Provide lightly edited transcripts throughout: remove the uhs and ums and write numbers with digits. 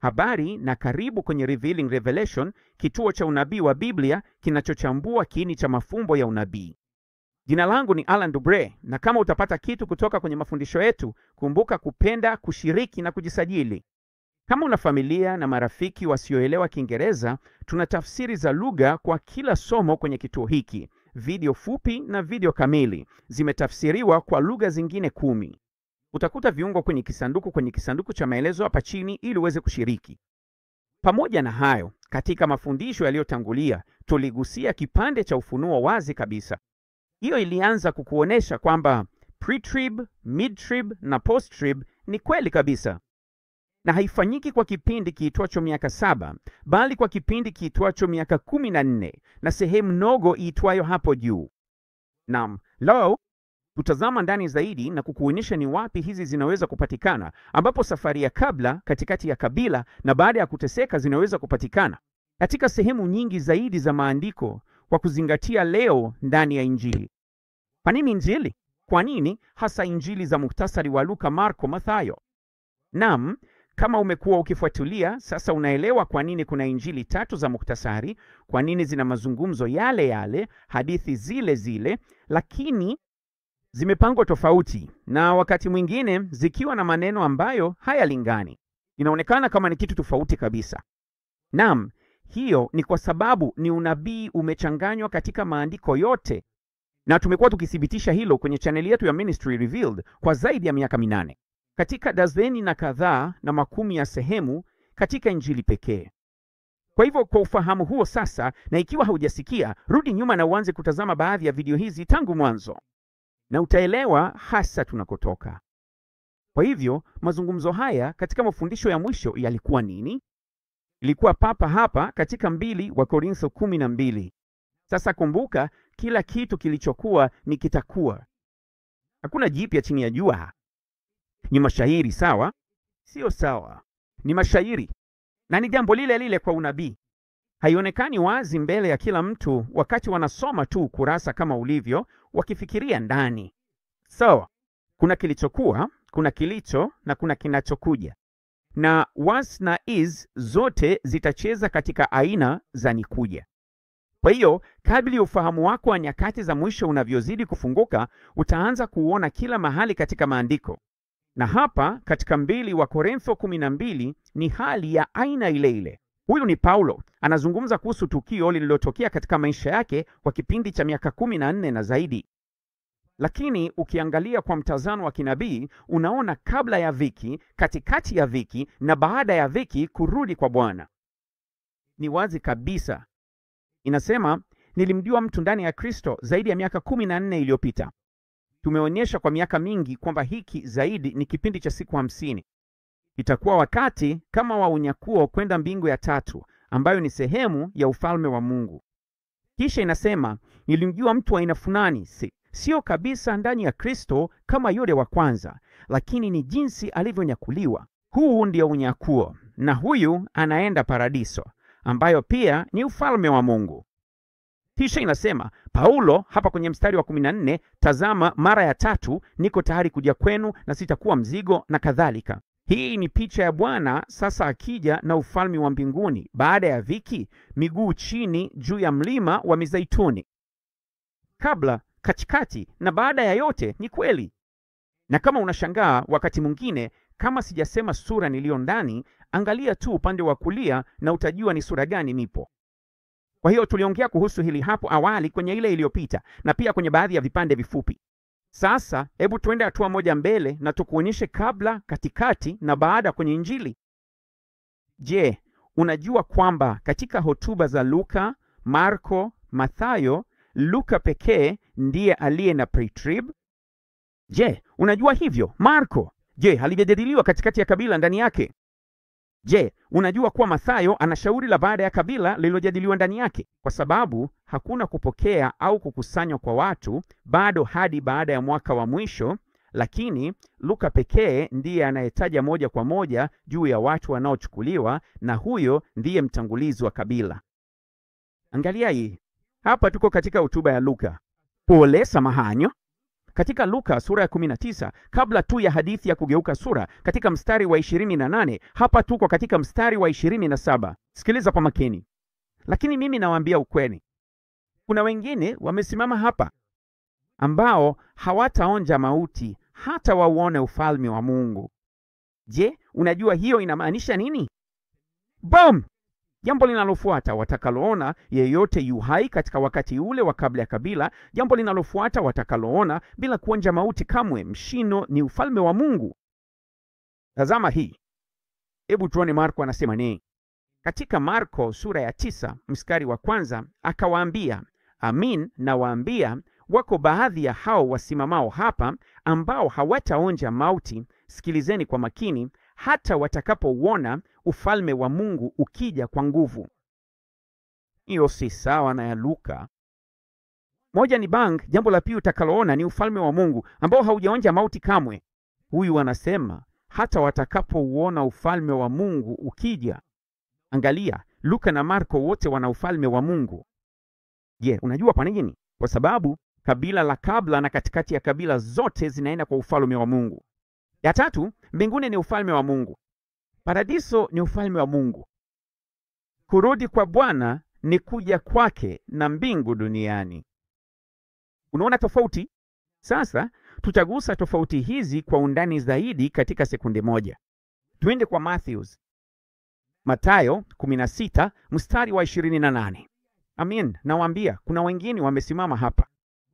Habari na karibu kwenye Revealing Revelation, kituo cha unabii wa Biblia kinachochambua kiini cha mafumbo ya unabii. Jina langu ni Alan Dubre, na kama utapata kitu kutoka kwenye mafundisho yetu, kumbuka kupenda, kushiriki na kujisajili. Kama una familia na marafiki wasioelewa Kiingereza, tuna tafsiri za lugha kwa kila somo kwenye kituo hiki. Video fupi na video kamili zimetafsiriwa kwa lugha zingine 10. Utakuta viungo kwenye kisanduku cha maelezo hapa chini ili uweze kushiriki. Pamoja na hayo, katika mafundisho yaliyotangulia tuligusia kipande cha ufunuo wazi kabisa. Hiyo ilianza kukuonesha kwamba pre-trib, mid-trib na post-trib ni kweli kabisa. Na haifanyiki kwa kipindi kiitwacho miaka 7, bali kwa kipindi kiitwacho miaka 14 na sehemu ndogo iitwayo hapo juu. Naam, leo tutazama ndani zaidi na kukuonyesha ni wapi hizi zinaweza kupatikana, ambapo safari ya kabla, katikati ya kabila na baada ya kuteseka zinaweza kupatikana katika sehemu nyingi zaidi za maandiko, kwa kuzingatia leo ndani ya Injili. Kwa nini Injili? Kwa nini hasa Injili za muhtasari wa Luka, Marko, Mathayo? Naam, kama umekuwa ukifuatilia sasa unaelewa kwa nini kuna Injili 3 za muhtasari, kwa nini zina mazungumzo yale yale, hadithi zile zile, lakini zimepangwa tofauti na wakati mwingine zikiwa na maneno ambayo hayalingani. Inaonekana kama ni kitu tofauti kabisa. Naam, hiyo ni kwa sababu ni unabii umechanganywa katika maandiko yote. Na tumekuwa tukithibitisha hilo kwenye chaneli yetu ya Ministry Revealed kwa zaidi ya miaka 8. Katika dazeni na kadhaa na makumi ya sehemu katika Injili pekee. Kwa hivyo kwa ufahamu huo sasa, na ikiwa haujasikia, rudi nyuma na uanze kutazama baadhi ya video hizi tangu mwanzo, na utaelewa hasa tunakotoka. Kwa hivyo mazungumzo haya katika mafundisho ya mwisho yalikuwa nini? Ilikuwa papa hapa katika 2 wa Korintho 12. Sasa kumbuka, kila kitu kilichokuwa ni kitakuwa. Hakuna jipya chini ya jua. Ni mashairi, sawa? Sio sawa. Ni mashairi. Na ni jambo lile lile kwa unabii. Haionekani wazi mbele ya kila mtu wakati wanasoma tu kurasa kama ulivyo, wakifikiria ndani. So, kuna kilichokuwa, kuna kilicho na kuna kinachokuja. Na was na is zote zitacheza katika aina za nikuja. Kwa hiyo, kadri ufahamu wako wa nyakati za mwisho unavyozidi kufunguka, utaanza kuona kila mahali katika maandiko. Na hapa katika 2 wa Korintho 12 ni hali ya aina ile ile. Huyu ni Paulo, anazungumza kuhusu tukio lililotokea katika maisha yake kwa kipindi cha miaka 14 na zaidi. Lakini ukiangalia kwa mtazamo wa kinabii, unaona kabla ya dhiki, katikati ya dhiki na baada ya dhiki kurudi kwa Bwana. Ni wazi kabisa. Inasema, nilimjua mtu ndani ya Kristo zaidi ya miaka 14 iliyopita. Tumeonyesha kwa miaka mingi kwamba hiki zaidi ni kipindi cha siku 50. Itakuwa wakati kama wa unyakuo kwenda mbingu ya 3, ambayo ni sehemu ya ufalme wa Mungu. Kisha inasema, nilimjua mtu aina fulani, sio kabisa ndani ya Kristo kama yule wa kwanza, lakini ni jinsi alivyonyakuliwa. Huu ndio unyakuo, na huyu anaenda paradiso, ambayo pia ni ufalme wa Mungu. Kisha inasema, Paulo hapa kwenye mstari wa 14, tazama mara ya 3 niko tayari kuja kwenu na sitakuwa mzigo na kadhalika. Hii ni picha ya Bwana sasa akija na ufalme wa mbinguni baada ya dhiki, miguu chini juu ya mlima wa Mizeituni. Kabla, katikati na baada ya yote ni kweli. Na kama unashangaa wakati mwingine kama sijasema sura niliyo ndani, angalia tu upande wa kulia na utajua ni sura gani nipo. Kwa hiyo tuliongea kuhusu hili hapo awali kwenye ile iliyopita na pia kwenye baadhi ya vipande vifupi. Sasa hebu tuende hatua moja mbele na tukuonyeshe kabla, katikati na baada kwenye Injili. Je, unajua kwamba katika hotuba za Luka, Marko, Mathayo, Luka pekee ndiye aliye na pre-trib? Je, unajua hivyo? Marko, je, halijajadiliwa katikati ya kabila ndani yake? Je, unajua kuwa Mathayo ana shauri la baada ya kabila lililojadiliwa ndani yake? Kwa sababu hakuna kupokea au kukusanywa kwa watu bado hadi baada ya mwaka wa mwisho, lakini Luka pekee ndiye anayetaja moja kwa moja juu ya watu wanaochukuliwa, na huyo ndiye mtangulizi wa kabila. Angalia hii. Hapa tuko katika hotuba ya Luka. Pole, samahanyo. Katika Luka sura ya 19, kabla tu ya hadithi ya kugeuka sura, katika mstari wa 28, hapa tuko katika mstari wa 27. Sikiliza kwa makini. Lakini mimi nawaambia ukweli, kuna wengine wamesimama hapa ambao hawataonja mauti hata wauone ufalme wa Mungu. Je, unajua hiyo inamaanisha nini? Boom! Jambo linalofuata watakaloona yeyote yu hai katika wakati ule wa kabla ya kabila, jambo linalofuata watakaloona bila kuonja mauti kamwe, mshino ni ufalme wa Mungu. Tazama hii. Hebu tuone Marko anasema nini. Katika Marko sura ya 9 mstari wa 1, akawaambia, amin nawaambia, wako baadhi ya hao wasimamao hapa ambao hawataonja mauti, sikilizeni kwa makini, hata watakapouona ufalme wa Mungu ukija kwa nguvu. Hiyo si sawa na ya Luka. Moja ni bang, jambo la pili utakaloona ni ufalme wa Mungu ambao haujaonja mauti kamwe. Huyu anasema hata watakapouona ufalme wa Mungu ukija. Angalia, Luka na Marko wote wana ufalme wa Mungu. Je, unajua kwa nini? Kwa sababu kabila la kabla na katikati ya kabila zote zinaenda kwa ufalme wa Mungu. Ya tatu, mbinguni ni ufalme wa Mungu. Paradiso ni ufalme wa Mungu. Kurudi kwa Bwana ni kuja kwake na mbingu duniani. Unaona tofauti? Sasa tutagusa tofauti hizi kwa undani zaidi katika sekunde moja. Tuende kwa Matthews. Mathayo 16 mstari wa 28. Amin, nawaambia kuna wengine wamesimama hapa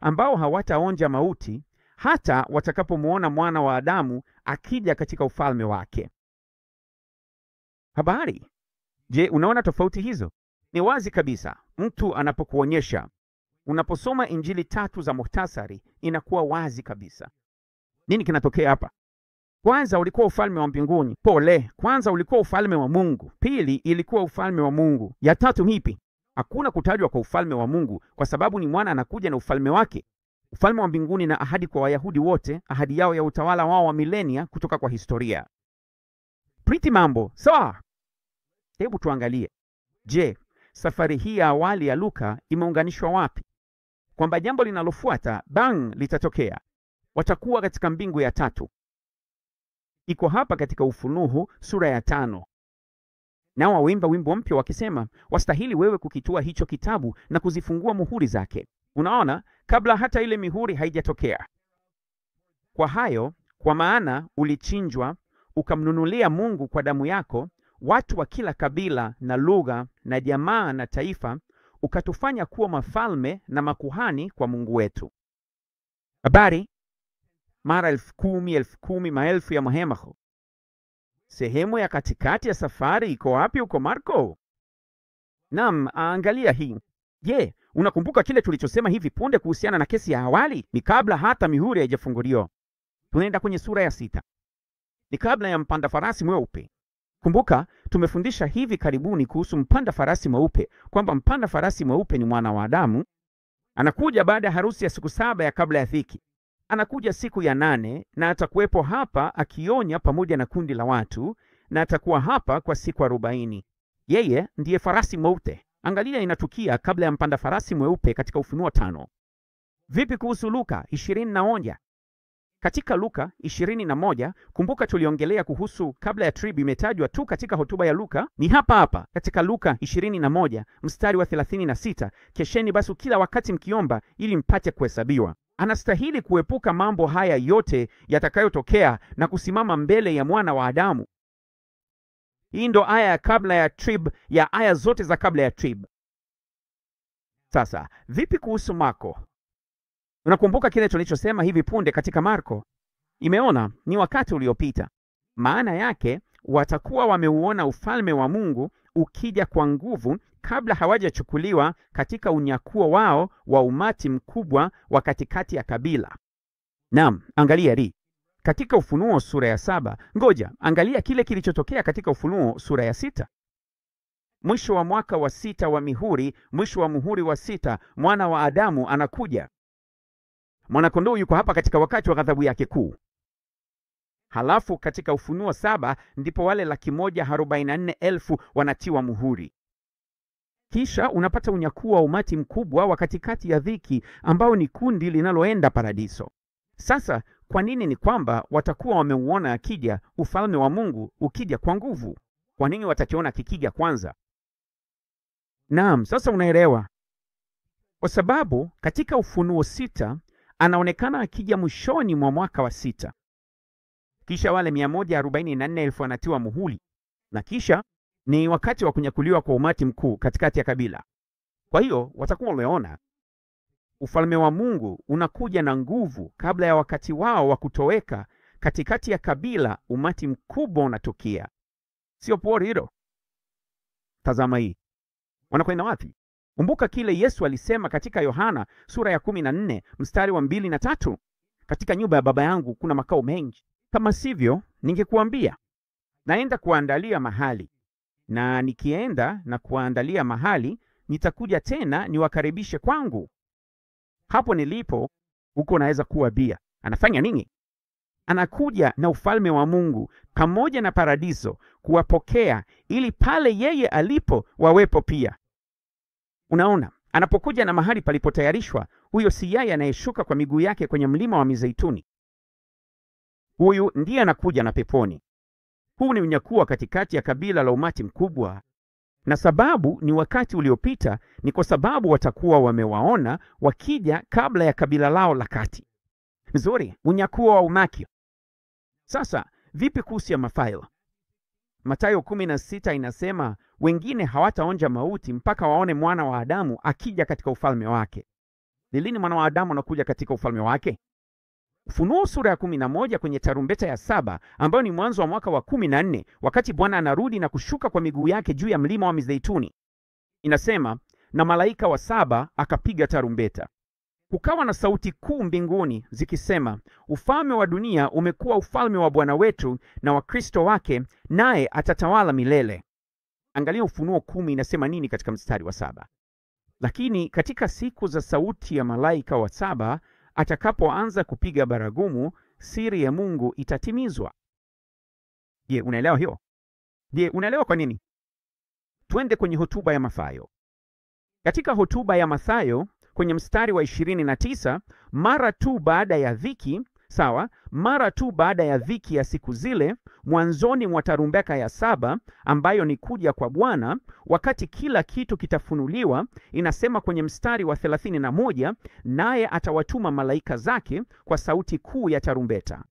ambao hawataonja mauti hata watakapomuona mwana wa Adamu akija katika ufalme wake. Habari. Je, unaona tofauti hizo? Ni wazi kabisa. Mtu anapokuonyesha, unaposoma Injili tatu za muhtasari, inakuwa wazi kabisa. Nini kinatokea hapa? Kwanza ulikuwa ufalme wa mbinguni. Pole, kwanza ulikuwa ufalme wa Mungu. Pili ilikuwa ufalme wa Mungu. Ya tatu hipi? Hakuna kutajwa kwa ufalme wa Mungu kwa sababu ni mwana anakuja na ufalme wake. Ufalme wa mbinguni na ahadi kwa Wayahudi wote, ahadi yao ya utawala wao wa milenia kutoka kwa historia. Pretty mambo, sawa? Hebu tuangalie. Je, safari hii ya awali ya Luka imeunganishwa wapi? Kwamba jambo linalofuata bang litatokea. Watakuwa katika mbingu ya tatu. Iko hapa katika Ufunuo sura ya 5. Nao wawimba wimbo mpya wakisema, wastahili wewe kukitua hicho kitabu na kuzifungua muhuri zake. Unaona, kabla hata ile mihuri haijatokea. Kwa hayo, kwa maana ulichinjwa, ukamnunulia Mungu kwa damu yako watu wa kila kabila na lugha na jamaa na taifa, ukatufanya kuwa mafalme na makuhani kwa Mungu wetu. Habari mara 10,000, 10,000, maelfu ya mahema. Sehemu ya katikati ya safari iko wapi huko Marko? Naam, angalia hii. Je, unakumbuka kile tulichosema hivi punde kuhusiana na kesi ya awali? Ni kabla hata mihuri haijafunguliwa. Tunaenda kwenye sura ya 6. Ni kabla ya mpanda farasi mweupe. Kumbuka, tumefundisha hivi karibuni kuhusu mpanda farasi mweupe, kwamba mpanda farasi mweupe ni mwana wa Adamu. Anakuja baada ya harusi ya siku 7 ya kabla ya dhiki. Anakuja siku ya 8 na atakuwepo hapa akionya pamoja na kundi la watu, na atakuwa hapa kwa siku 40. Yeye ndiye farasi mweupe. Angalia, inatukia kabla ya mpanda farasi mweupe katika Ufunuo 5. Vipi kuhusu Luka 21? Katika Luka 21, kumbuka tuliongelea kuhusu kabla ya tribu imetajwa tu katika hotuba ya Luka. Ni hapa hapa katika Luka 21 mstari wa 36, kesheni basi kila wakati mkiomba ili mpate kuhesabiwa. Anastahili kuepuka mambo haya yote yatakayotokea na kusimama mbele ya mwana wa Adamu. Hii ndo aya ya kabla ya trib, ya aya zote za kabla ya trib. Sasa, vipi kuhusu Marko? Unakumbuka kile tulichosema hivi punde katika Marko? Imeona ni wakati uliopita. Maana yake watakuwa wameuona ufalme wa Mungu ukija kwa nguvu kabla hawajachukuliwa katika unyakuo wao wa umati mkubwa wa katikati ya kabila. Naam, angalia hii. Katika Ufunuo sura ya 7, ngoja, angalia kile kilichotokea katika Ufunuo sura ya 6. Mwisho wa mwaka wa 6 wa mihuri, mwisho wa muhuri wa 6, mwana wa Adamu anakuja. Mwanakondoo yuko hapa katika wakati wa ghadhabu yake kuu. Halafu katika Ufunuo 7 ndipo wale 144,000 wanatiwa muhuri. Kisha unapata unyakuo wa umati mkubwa wa katikati ya dhiki ambao ni kundi linaloenda paradiso. Sasa kwa nini? Ni kwamba watakuwa wameuona akija, ufalme wa Mungu ukija kwa nguvu. Kwa nini watakiona kikija kwanza? Naam, sasa unaelewa. Kwa sababu katika Ufunuo 6 anaonekana akija mwishoni mwa mwaka wa 6. Kisha wale 144,000 wanatiwa muhuri, na kisha ni wakati wa kunyakuliwa kwa umati mkuu katikati ya kabila. Kwa hiyo watakuwa wameona ufalme wa Mungu unakuja na nguvu kabla ya wakati wao wa kutoweka. Katikati ya kabila umati mkubwa unatokea. Sio pori hilo? Tazama hii. Wanakwenda wapi? Kumbuka kile Yesu alisema katika Yohana sura ya 14 mstari wa 2 na 3. Katika nyumba ya Baba yangu kuna makao mengi. Kama sivyo, ningekuambia. Naenda kuandalia mahali. Na nikienda na kuandalia mahali, nitakuja tena niwakaribishe kwangu. Hapo nilipo, huko naweza kuwa bia. Anafanya nini? Anakuja na ufalme wa Mungu pamoja na paradiso kuwapokea, ili pale yeye alipo wawepo pia. Unaona, anapokuja na mahali palipotayarishwa, huyo si yeye anayeshuka kwa miguu yake kwenye mlima wa Mizeituni. Huyu ndiye anakuja na peponi. Huu ni unyakuo katikati ya kabila la umati mkubwa. Na sababu ni wakati uliopita ni kwa sababu watakuwa wamewaona wakija kabla ya kabila lao la kati. Nzuri, unyakuo wa umati. Sasa, vipi kuhusu ya Mathayo? Mathayo 16 inasema wengine hawataonja mauti mpaka waone mwana wa Adamu akija katika ufalme wake. Ni lini mwana wa Adamu anakuja katika ufalme wake? Ufunuo sura ya 11 kwenye tarumbeta ya 7, ambayo ni mwanzo wa mwaka wa 14, wakati Bwana anarudi na kushuka kwa miguu yake juu ya mlima wa Mizeituni. Inasema, na malaika wa 7 akapiga tarumbeta. Kukawa na sauti kuu mbinguni zikisema, ufalme wa dunia umekuwa ufalme wa Bwana wetu na wa Kristo wake, naye atatawala milele. Angalia Ufunuo 10 inasema nini katika mstari wa 7. Lakini katika siku za sauti ya malaika wa 7 atakapoanza kupiga baragumu, siri ya Mungu itatimizwa. Je, unaelewa hiyo? Je, unaelewa kwa nini? Twende kwenye hotuba ya Mathayo. Katika hotuba ya Mathayo kwenye mstari wa 29, mara tu baada ya dhiki, sawa, mara tu baada ya dhiki ya siku zile, mwanzoni mwa tarumbeka ya 7 ambayo ni kuja kwa Bwana, wakati kila kitu kitafunuliwa, inasema kwenye mstari wa 31, naye atawatuma malaika zake kwa sauti kuu ya tarumbeta.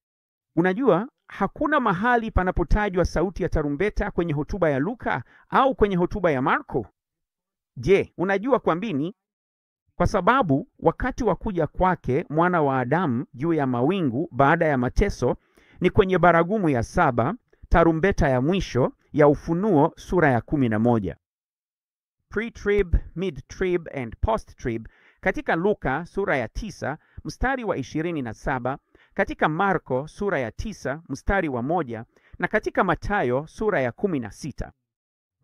Unajua, hakuna mahali panapotajwa sauti ya tarumbeta kwenye hotuba ya Luka au kwenye hotuba ya Marko. Je, unajua kwa nini? Kwa sababu wakati wa kuja kwake mwana wa Adamu juu ya mawingu baada ya mateso ni kwenye baragumu ya 7, tarumbeta ya mwisho ya Ufunuo sura ya 11. Pre-trib, mid-trib and post-trib katika Luka sura ya 9 mstari wa 27, katika Marko sura ya 9 mstari wa 1 na katika Mathayo sura ya 16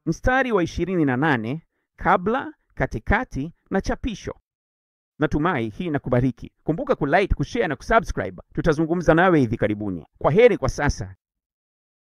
mstari wa 28, kabla, katikati na chapisho. Natumai hii inakubariki. Kumbuka kulike, kushare na kusubscribe. Tutazungumza nawe hivi karibuni. Kwa heri kwa sasa.